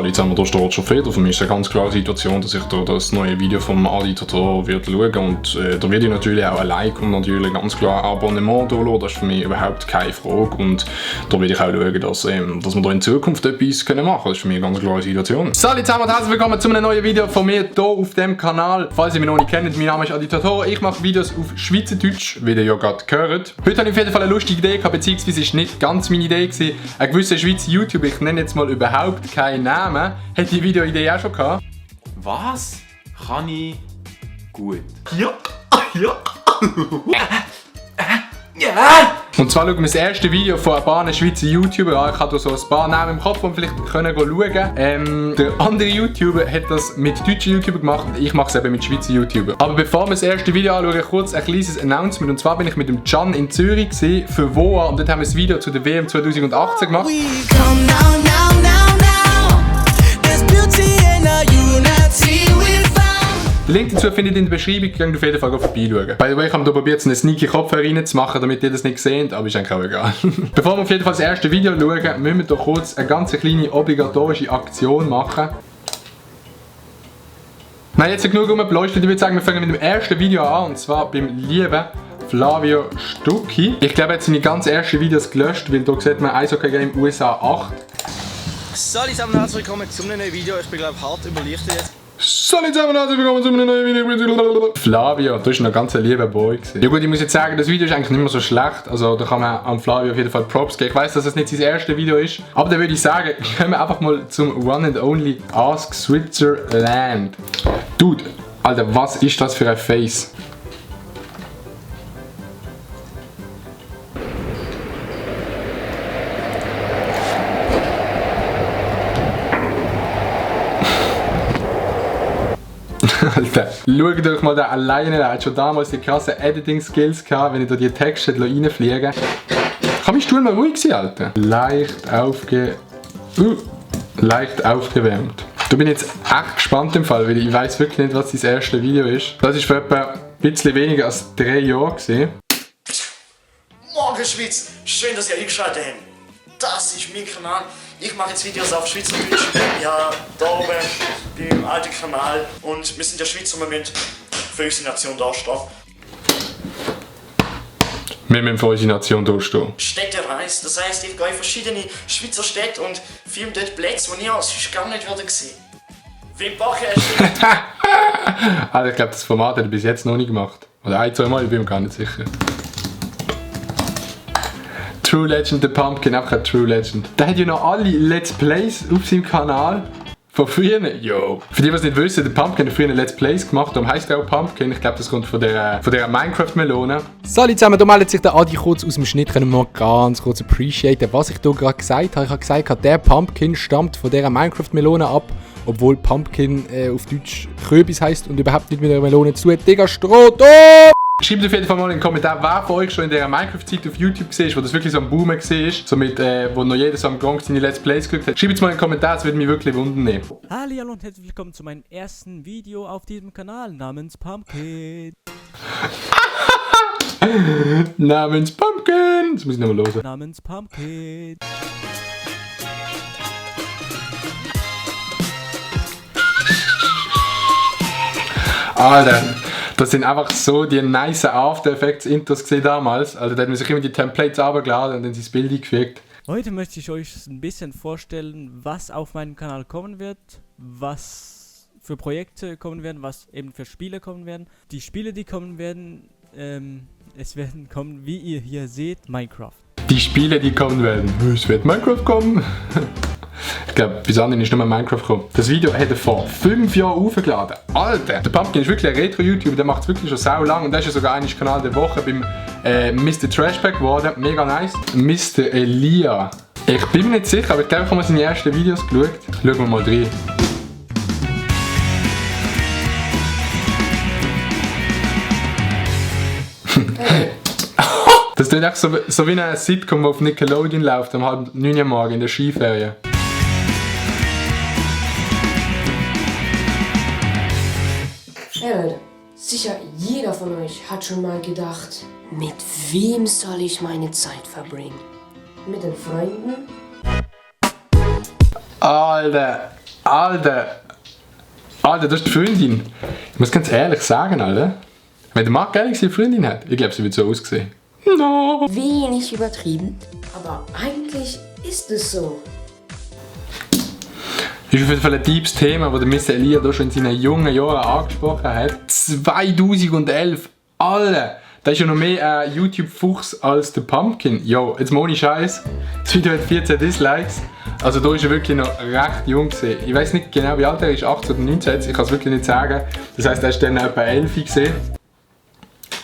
Jetzt haben wir hier steht schon Feder. Für mich ist es eine ganz klare Situation, dass ich da das neue Video vom Adi Tatar schauen und da werde ich natürlich auch ein Like und natürlich ganz klar ein Abonnement durchlassen. Das ist für mich überhaupt keine Frage und da werde ich auch schauen, dass wir da in Zukunft etwas machen können. Das ist für mich eine ganz klare Situation. Salut zusammen und herzlich willkommen zu einem neuen Video von mir hier auf dem Kanal. Falls ihr mich noch nicht kennt, mein Name ist Adi Tatar. Ich mache Videos auf Schweizerdeutsch, wie ihr ja gerade gehört. Heute habe ich auf jeden Fall eine lustige Idee gehabt, beziehungsweise ist nicht ganz meine Idee gewesen. Ein gewisser Schweizer YouTuber, ich nenne jetzt mal überhaupt keinen Namen, hat die Videoidee auch schon gehabt. Was kann ich gut? Ja. Ja! Und zwar schauen wir das erste Video von ein paar Schweizer YouTuber an. Ich habe hier so ein paar Namen im Kopf, die wir vielleicht schauen können. Der andere YouTuber hat das mit deutschen YouTubern gemacht und ich mache es eben mit Schweizer YouTubern. Aber bevor wir das erste Video anschauen, kurz ein kleines Announcement. Und zwar bin ich mit dem Can in Zürich gewesen, für WOA und dort haben wir das Video zu der WM 2018 gemacht. Den Link dazu findet ihr in der Beschreibung, könnt ihr auf jeden Fall vorbeischauen. By the way, ich habe hier probiert, so einen sneaky Kopfhörer reinzumachen, damit ihr das nicht seht, aber ist eigentlich auch egal. Bevor wir auf jeden Fall das erste Video schauen, müssen wir doch kurz eine ganz kleine obligatorische Aktion machen. Nein, jetzt genug beleuchtet. Ich würde sagen, wir fangen mit dem ersten Video an, und zwar beim lieben Flavio Stucchi. Ich glaube, er hat seine ganz ersten Videos gelöscht, weil hier sieht man Eishockey Game USA 8. Salut zusammen und herzlich willkommen zu einem neuen Video. Ich bin, glaube ich, hart überlichtet jetzt. Salut zusammen und herzlich willkommen zu einem neuen Video. Flavio, das war noch ganz ein lieber Boy. Ja gut, ich muss jetzt sagen, das Video ist eigentlich nicht mehr so schlecht. Also da kann man an Flavio auf jeden Fall Props geben. Ich weiss, dass das nicht sein erstes Video ist. Aber dann würde ich sagen, kommen wir einfach mal zum One and Only Ask Switzerland. Dude, Alter, was ist das für ein Face? Alter, schaut euch mal da alleine, er hat schon damals die krassen Editing-Skills gehabt, wenn ich da die Texte reinfliegen. Kann mein Stuhl mal ruhig sein, Alter? Leicht aufgewärmt. Da bin ich jetzt echt gespannt im Fall, weil ich weiß wirklich nicht, was das erste Video ist. Das ist vor etwa ein bisschen weniger als 3 Jahre gesehen. Morgen Schweiz, schön, dass ihr eingeschaltet habt. Das ist mein Kanal. Ich mache jetzt Videos auf Schweizerdeutsch. Ja, da oben beim alten Kanal. Und wir sind ja Schweizer, wir müssen für unsere Nation dastehen. Wir müssen für unsere Nation dastehen. Städtereise, das heisst, ich gehe in verschiedene Schweizer Städte und filme dort Plätze, die ich sonst gar nicht würde sehen. Wie Bachherrschaft. Also ich glaube, das Format hat er bis jetzt noch nicht gemacht. Oder 1-2 Mal, ich bin mir gar nicht sicher. True Legend, der Pumpkin, einfach ein True Legend. Der hat ja noch alle Let's Plays auf seinem Kanal. Von früher. Yo. Für die, die es nicht wissen, der Pumpkin hat früher Let's Plays gemacht. Darum heisst er auch Pumpkin. Ich glaube, das kommt von der Minecraft-Melone. Salut zusammen, da meldet sich der Adi kurz aus dem Schnitt. Können wir mal ganz kurz appreciaten, was ich hier gerade gesagt habe. Ich habe gesagt, der Pumpkin stammt von dieser Minecraft-Melone ab. Obwohl Pumpkin auf Deutsch Kürbis heisst und überhaupt nicht mit der Melone zu hat. Digga, Stroh, Schreibt auf jeden Fall mal in den Kommentaren, wer von euch schon in der Minecraft-Zeit auf YouTube war, wo das wirklich so am Boomen war, so mit, wo noch jeder so am Gronk seine Let's Plays geschaut hat. Schreibt es mal in den Kommentaren, das würde mich wirklich wundern. Hallo und herzlich willkommen zu meinem ersten Video auf diesem Kanal namens Pumpkin. Namens Pumpkin! Das muss ich nochmal hören. Namens Pumpkin. Alter, das sind einfach so die nice After Effects Intros gesehen damals. Also da hat man sich immer die Templates runtergeladen und dann das Bild eingefügt. Heute möchte ich euch ein bisschen vorstellen, was auf meinem Kanal kommen wird, was für Projekte kommen werden, was eben für Spiele kommen werden. Die Spiele, die kommen werden, es werden kommen, wie ihr hier seht, Minecraft. Die Spiele, die kommen werden. Es wird Minecraft kommen. Ich glaube, bis anhin ist nur Minecraft gekommen. Das Video hat er vor 5 Jahren aufgeladen. Alter! Der Pumpkin ist wirklich ein Retro-YouTuber, der macht es wirklich schon sau lang und der ist ja sogar eigentlich Kanal der Woche beim Mr. Trashback geworden. Mega nice. Mr. Elia. Ich bin mir nicht sicher, aber ich glaube, ich habe mal seine ersten Videos geschaut. Schauen wir mal rein. Das tut echt so wie eine Sitcom, die auf Nickelodeon läuft, um halb 9 Uhr morgens in der Skiferie. Hey Leute, sicher jeder von euch hat schon mal gedacht, mit wem soll ich meine Zeit verbringen? Mit den Freunden? Alter, Alter, das ist die Freundin. Ich muss ganz ehrlich sagen, Alter. Wenn der Marc ehrlich eine Freundin hat, ich glaube, sie wird so aussehen. No. Wenig übertrieben, aber eigentlich ist es so. Das ist auf jeden Fall ein deepes Thema, das Mr. Elia da schon in seinen jungen Jahren angesprochen hat. 2011, Alter! Da ist ja noch mehr ein YouTube-Fuchs als der Pumpkin. Jo, jetzt mal ohne Scheiß. Das Video hat 14 Dislikes. Also da ist er wirklich noch recht jung gewesen. Ich weiß nicht genau wie alt er ist, 18 oder 19, ich kann es wirklich nicht sagen. Das heisst, er ist dann etwa 11 gesehen.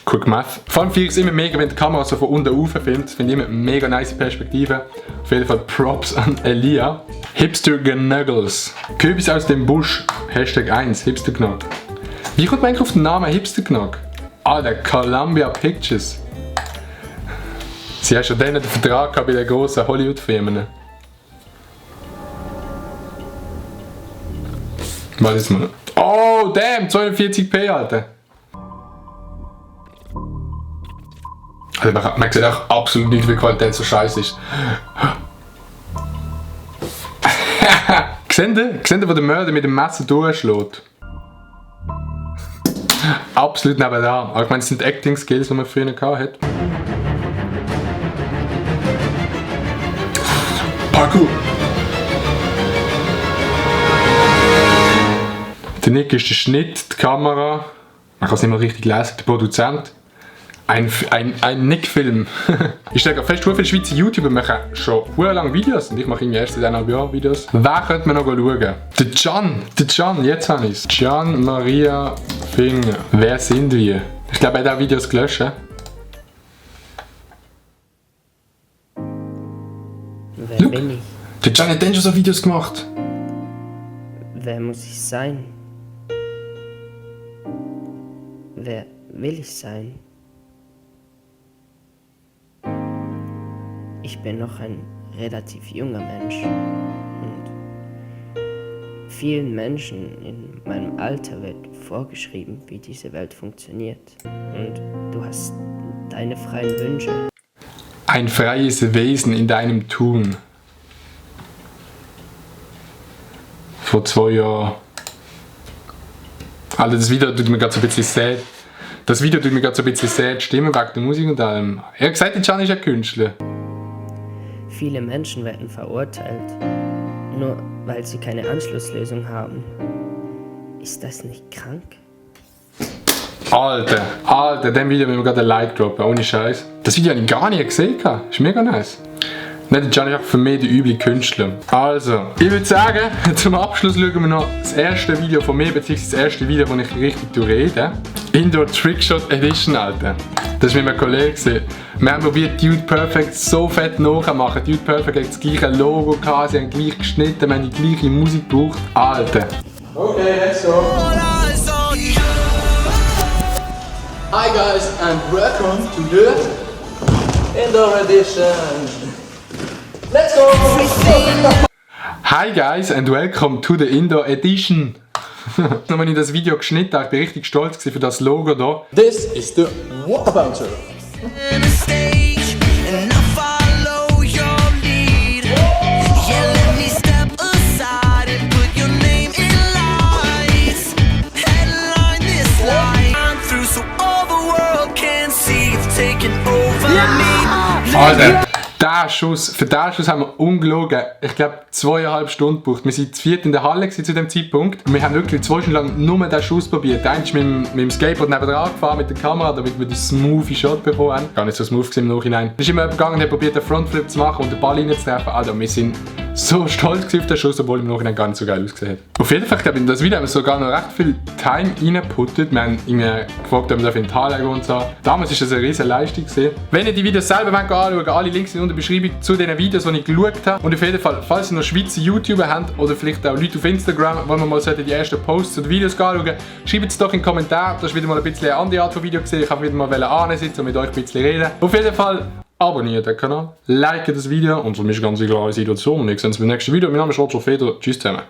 Quick Math. Vor allem finde ich es immer mega, wenn die Kamera so von unten rauf filmt. Das finde ich immer eine mega nice Perspektive. Auf jeden Fall Props an Elia. Hipster Genuggles. Kürbis aus dem Busch. Hashtag 1. Hipster Gnug. Wie kommt man eigentlich auf den Namen Hipster Gnug? Alter, Columbia Pictures. Sie haben schon den Vertrag gehabt bei den grossen Hollywood-Firmen. Warte jetzt mal. Oh, damn! 240p, Alter. Also man sieht auch absolut nicht, wie die Qualität so scheiße ist. Seht ihr, wo der Mörder mit dem Messer durchschlägt? Absolut nebenan. Aber ich meine, das sind Acting-Skills, die man früher hatte. Parkour! Der Nick ist der Schnitt, die Kamera. Man kann es nicht mal richtig lesen, der Produzent. Ein Nick-Film. Ich stelle fest, wie viele Schweizer YouTuber machen schon sehr lange Videos und ich mache irgendwie erst seit 1,5 Jahren Videos. Wer könnte man noch schauen? Der Can, jetzt habe ich es. Can Maria Finger. Wer sind wir? Ich glaube, er hat auch Videos gelöscht. Wer bin ich? Der Can hat dann schon so Videos gemacht. Wer muss ich sein? Wer will ich sein? Ich bin noch ein relativ junger Mensch und vielen Menschen in meinem Alter wird vorgeschrieben, wie diese Welt funktioniert. Und du hast deine freien Wünsche. Ein freies Wesen in deinem Tun. Vor 2 Jahren. Also das Video tut mir gerade so ein bisschen sad. Das Video tut mir gerade so ein bisschen sad stimmen wegen der Musik und allem. Er hat gesagt, der Can ist ein Künstler. Viele Menschen werden verurteilt, nur weil sie keine Anschlusslösung haben. Ist das nicht krank? Alter, dem Video müssen wir gerade ein Like droppen, ohne Scheiß. Das Video habe ich gar nicht gesehen, ist mega nice. Nicht, der Can ist auch für mich der üble Künstler. Also, ich würde sagen, zum Abschluss schauen wir noch das erste Video von mir, beziehungsweise das erste Video, wo ich richtig rede. Indoor Trickshot Edition, Alter. Das war mit meinem Kollegen. Wir haben probiert, Dude Perfect so fett nachzumachen. Dude Perfect hat das gleiche Logo gehabt, sie haben gleich geschnitten, wir haben die gleiche Musik gebraucht. Alter. Okay, let's go. Hi guys and welcome to the Indoor Edition. Let's go! Hi guys and welcome to the Indoor Edition. Als ich das Video geschnitten habe, ich bin richtig stolz für das Logo hier. This is the Water Bouncer. Alter, für diesen Schuss haben wir ungelogen, ich glaube 2,5 Stunden gebraucht. Wir waren zu viert in der Halle zu dem Zeitpunkt und wir haben wirklich 2 Stunden lang nur diesen Schuss probiert. Der eine ist mit dem Skateboard nebenan gefahren mit der Kamera, damit wir den smoothen Shot bekommen haben. Gar nicht so smooth im Nachhinein. Da ist immer jemand gegangen und hat probiert, einen Frontflip zu machen und den Ball reinzutreffen. Alter, wir sind so stolz auf den Schuss, obwohl im Nachhinein gar nicht so geil ausgesehen hat. Auf jeden Fall, ich glaube, in das Video haben wir sogar noch recht viel Time reingeputtet. Wir haben ihn gefragt, ob wir in die Halle gehen und so. Damals war das eine riesige Leistung. Wenn ihr die Videos selber anschauen, alle Links sind in der Beschreibung zu den Videos, die ich geschaut habe. Und auf jeden Fall, falls ihr noch Schweizer YouTuber habt oder vielleicht auch Leute auf Instagram, wollen wir mal die ersten Posts oder Videos anschauen, schreibt es doch in die Kommentare. Das ist wieder mal ein bisschen eine andere Art von Video gesehen. Ich habe wieder mal ansitzen und mit euch ein bisschen reden. Auf jeden Fall abonniert den Kanal, like das Video und für mich ganz eine klare Situation. Wir sehen uns beim nächsten Video. Mein Name ist Roger Feder. Tschüss zusammen.